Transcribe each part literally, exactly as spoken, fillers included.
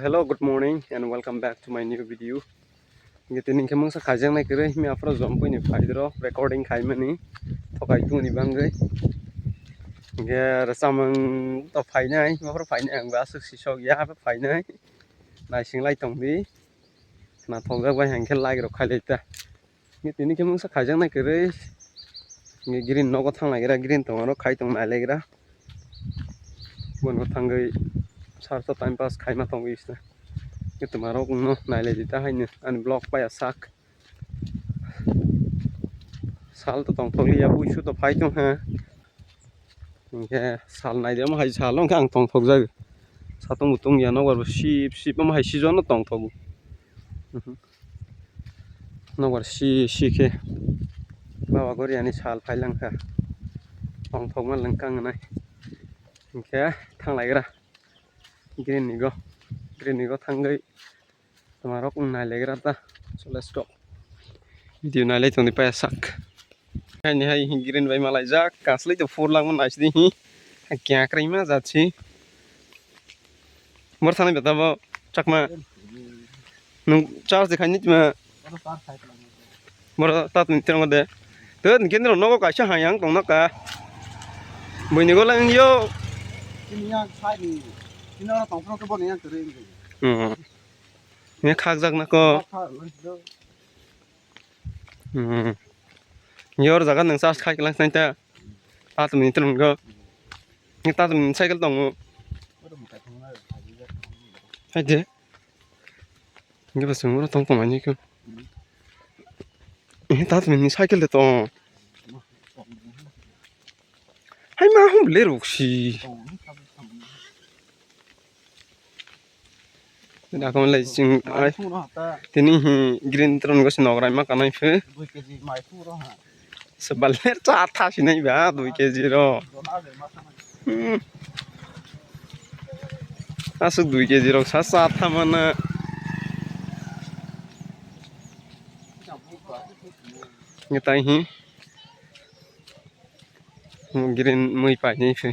Hello, good morning and welcome back to my new video. Hingke tini hingke mungsa khaijaknai kwrwi, himya aphuru jompui ni phaidoro recording khaimani thokai tongni bangwi. Hingke rwchapmung to phainai, aphuru phainai, ang bo aswk sisok ya, phainai. Naising lai tongdi. Khwnathokjak bai hingke like rok khailai ta. Nge tini khe mungsa khaijaknai kwrwi. Nge green nogo thanglaikra, green tongmano khai tong nailaikra. Bono thangwi sarsa time pass khaima tongwi sna. Nge twmarokno nailaidi ta haino ani vlog paiya sak. Sal to tongthokliya, buisu to phai tongkha. Hingke sal naidi, omo hai salo hingke ang tongthokjak. Satung bo tungya, nokbar bo sip sip, omo hai season no tongthogo. Mhm. Nokbar si si khe baba goriani sal phailangkha. Tongthokma lengkang nai. Hingke thanglaigra. Green ni go. Green ni go thangwi. Twmarok wng nailaikra ta. So, let's go. Video nailai tongdi paya sak. Haini hai green bai malaijak, kaslai to phur langma naisidi hi. Kya kraima jatsi. Bor sanai beta bo chakma. Nung charge de khaini tima. Bor tat ni tirang de. To ni kendro nogo kaisa hayang tong naka. Buini go lang yo. Ini yang sai ni. Ini orang tongkrong ke bor yang kering. Hmm. Ni khakjak nako. Hmm. Yor jaga nang charge khai klang sai ta. Tat minute nang go. Ni tat minute cycle tongo. Hai de. Ni bas ngoro tong tong ani ko. Ni tat minute cycle de tong. Hai ma hum le ruk si. Dakon lai sing ai. Tini hi green tron go sinok rai ma kanai phe. Dui K G mai phu ro ha. Sebaler cha tha sinai ba dui K G ro. Hmm. Asuk dui K G ro sa cha tha mana. Ngetai hi. Green mui painai phe.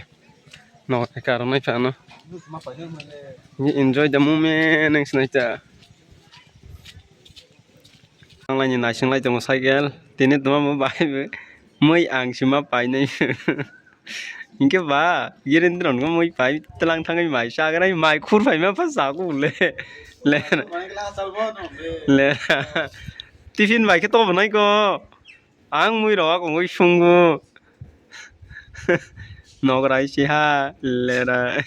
No, karon nai phano. Ni enjoy the moment, nang sinai ta. Ang laini naising lai tongo cycle. Tini tuma mo bai bo. Mui ang sima painai. Hingke ba, green tron ko mui pai, telang thangwi mai, chagrai mai, khur pai ma pha saku le. Le. Le. Tiffin bai khe to bo nai ko. Ang mui rok wngwi sungo. Nograi siha lera.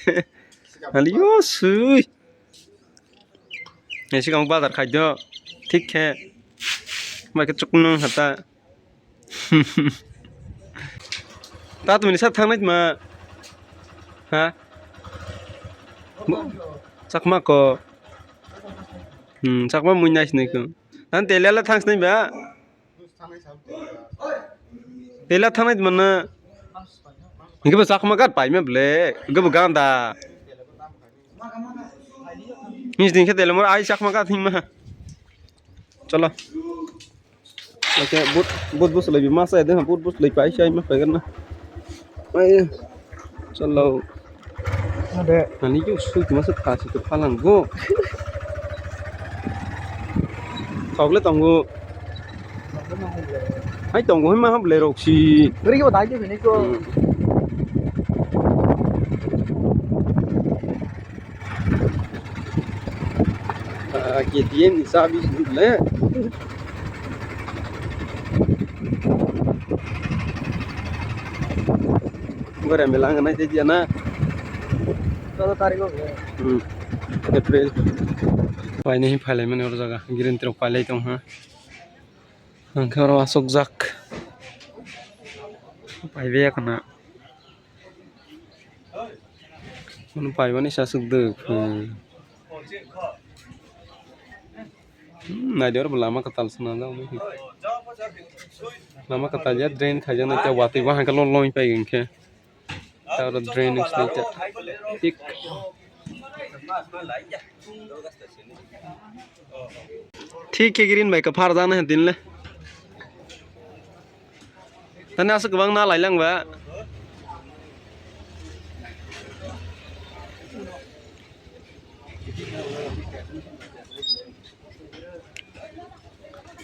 Aliyo sui. Esi kang bazar khai do. Thik khe. Mai khe chuknung hata. Ta tumi sa thangnai ma. Ha? Chakma ko. Hmm, chakma mui nai sinai ko. Nan telala thangs nai ba. Tela thangnai mana. Hingke bo chakma gat paima ble. Hingke bo ganda. Mis din khe tela mor ai chakma gat hingma. Cholo. Oke, but, but bus lai bi masa ede, but bus lai pai sai ma pai na. Ai, chalo. Ade. Ani khe sui tuma se thasi to phalang go. Thok le tongo. Hai tongo, hai ma ham le rok si. Gari ke badai ke bini ko. Hmm. Ah, K T M ni sabi le. Gore melang nai te dia na. Todo tarik o. Hmm. April. Painai phailai mani oro jaga. Green trok pailai tong ha. Ang khe oro asokjak. Paibai ya kana. Ano paimani sa aswk dwk. Hmm. Hmm, naidi oro bo lama kwtal swnamjak. Lama kwtal ya, drain khaijaknai khe watwi bo hai khe loloi pai hwnkhe. Aro drain wngse thik. Thik khe green bai kwphar jana he din le. Tani aswk kwbang na lai lang ba.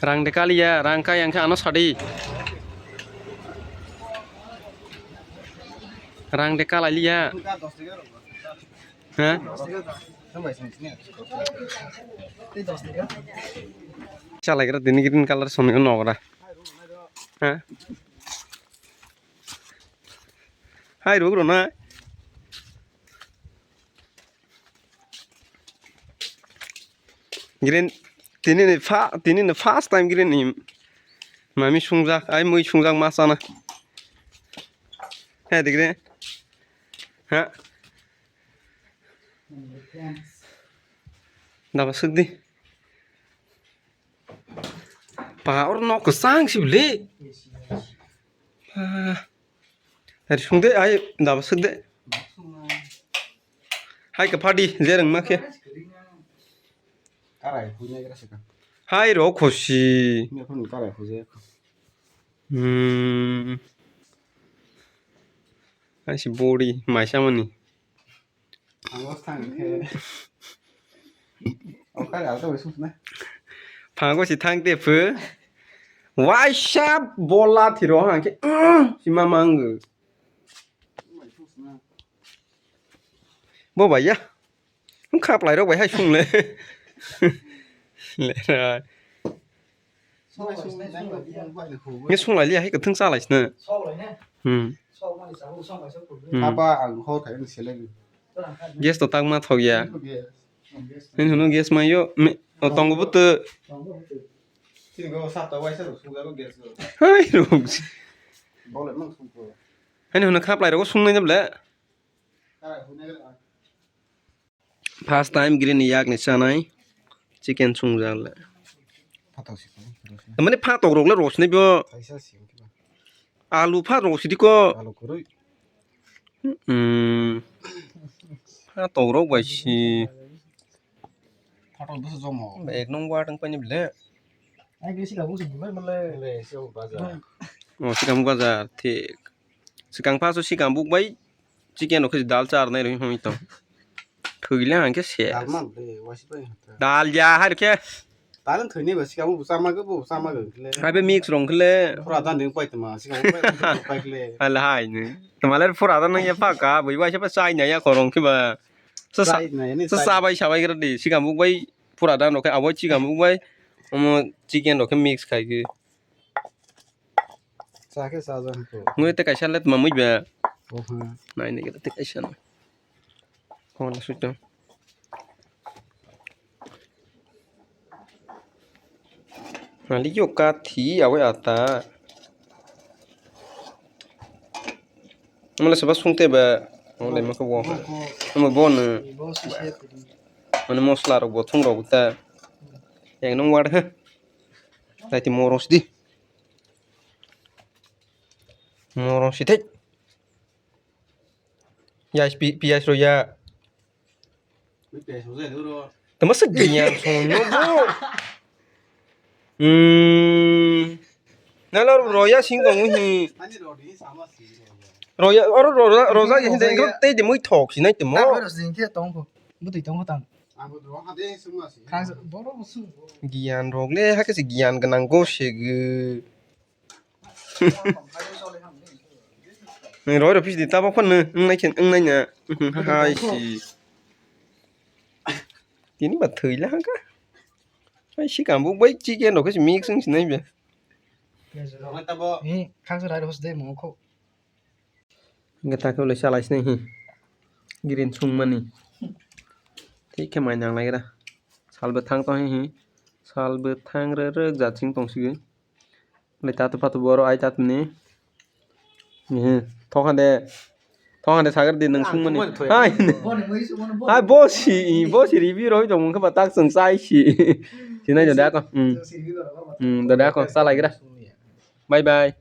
Rang de kaliya, rang kaya hwnkhe ano sadi. Rang de kalailiya. Ha? Chalaigra tini green colour songwi nogra. Ha? Hai ruk rona. Green tini ni fa tini ni first time green ni mami sungjak ai mui sungjak ma sana. Hai digre. Ha. Daba sukdi. Pa or nok kwchang si bile. Pa. Hari sungde ai daba sukde. Hai ka padi je rang ma khe. Karai huinai gra sika. Hai ro khosi. Ni phun karai huje. Hmm. Ai si body mai samani. Ang thang khe. Okai alto bai sung na. Phango si thang te phu. Waisa bola thiro hang khe. Si ma mang. Bo bai ya. Khaplai rok bai hai sung le. Le ra. Ni sung lai li hai ka thung sa lai sna. Hmm. Hmm. Apa ang ho thai ni seleng. Gas to tang ma thok ya. Ni hunu gas ma yo. Me o tong bu tu. Sini go sa to wai sa ro su ga gas go. Hai ro. Bole mang sung ko. Hai hunu khaplai rok sung nai jable. Karai hu nai. First time green ni yak ni chanai chicken sungjak le. Phatok si ko, rosna. Tamani phatok rok le rosni bo. Kaisa si ko. Alu phat rok si diko. Alu kurui. Hmm. Phatok rok bai si. Phatok dos jomo. Ek nong wa tang pani bile. Ai grisi ka busi bulai male. Le si bajar. Oh, sikam bajar thik. Sikang phaso sikang buk bai. Chicken rok khe dal char nai rwi hwnwi tong. Thwile hwnkhe se. Dal man de, waisi bai hwnkhe. Dal ya hai rokhe. Dal thwini ba sikamo bo chama go, bo chama go khle. Hai be mix rong khle. Pura dan ding pai tma, sikamo pai, pai khle. Hala hai ni. Tma le pura dan ya pha ka, bai waisa pa chai na ya khorong khe ba. Sa sa. Chai na ya ni sa chai. Sa bai sa bai gra di, sikamo bai pura dan rok khe abo sikamo bai. Omo chicken rok khe mix khai khe. Chakhe chajakha. Ngoi te kaisa le tma mui ba. Oha. Nai ni te kaisa. Hon suito. Nali yo kathi awe ata. Mala seba sungte ba. Mala maka bo. Mala bo no. Mane mosla rok bo thung rok ta. Ek nong war ha. Dai ti moros di. Morong si thek. Piyaj, pi-, piyaj rok ya. Tama se giyan song no bo. Hmm. Nalo roya sing tong hi. Roya, oro roya, roja ya hinde ko tei de mui thok si nai temo. Giyan rok le ha khe se giyan gwnang go se gw. Nang roi roi pisi di tabok phano wngnai khe wngnai na. Mhm, hai si. Tini ba thwi la hangka. Hai si kambuk bai chicken rok khe mix wng sinai be. Ni khang se rai rok de mo kho. Hingke ta khe ulai salai sinai hi. Green sungmani. Thik khe mai nang lai gra. Sal bwthang tong hi hi. Sal bwthang rwrwk jat sing tong sigi. Le tatu patu boro ai tatu ni. Ehe, thokha de. Thokha de sagar de nang sungmani. Hai. Hai bosi, bosi review roi tong mungkha ba tak sung sai si. Sinai do da ko. Hmm. Hmm, do da ko salai gra. Bye bye.